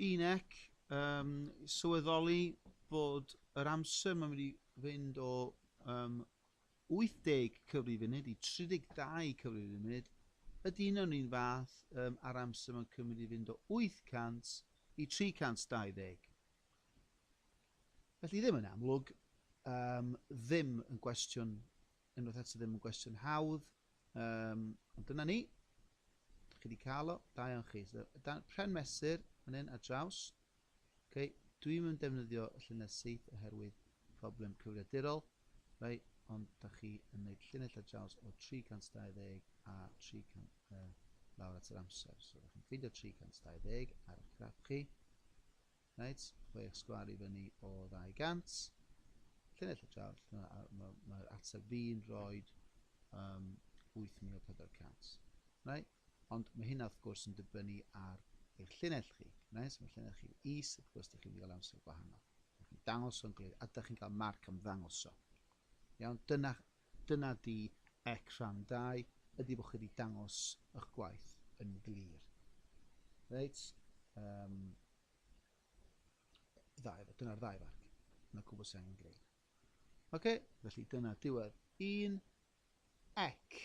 Un ec, sylweddoli bod yr amser mae'n mynd i fynd o 80 cyfri funud i 32 cyfri funud, ydy un o'n un fath ar amser mae'n cymryd i fynd o 800 i 320. Felly ddim yn amlwg, ddim yn gwestiwn, unwaith eto ddim yn gwestiwn hawdd, ond dyna ni. Chi wedi cael o, da iawn chi. So, dan, pren mesur, fan hyn ar draws. Okay. Dwi'm yn defnyddio y llinell syth oherwydd problem cyfrifiadurol, reit, ond da chi yn gwneud llinell ar draws o 320 a 300 lawr at yr amser. So, da chi'n ffeindio 320 ar eich graff chi. Reit, 6 sgwâr i fyny o 200. Llinell ar draws, mae'r ma, ma ateb fi'n rhoi 8,400. Right? Ond mae hynna wrth gwrs yn dibynnu ar eich llinell chi. Right? So mae llinell chi'n is, wrth gwrs, ydych chi'n cael amser gwahanol. Ydych chi'n dangos o'n glir, a ydych chi'n cael marc am ddangos o. Iawn, dyna di ec rhan 2, ydy bod chi wedi dangos eich gwaith yn glir. Reit, ddau, dyna'r ddau farc. Dyna cwbl sy'n angen gwneud. Oce, felly dyna diwedd un ec.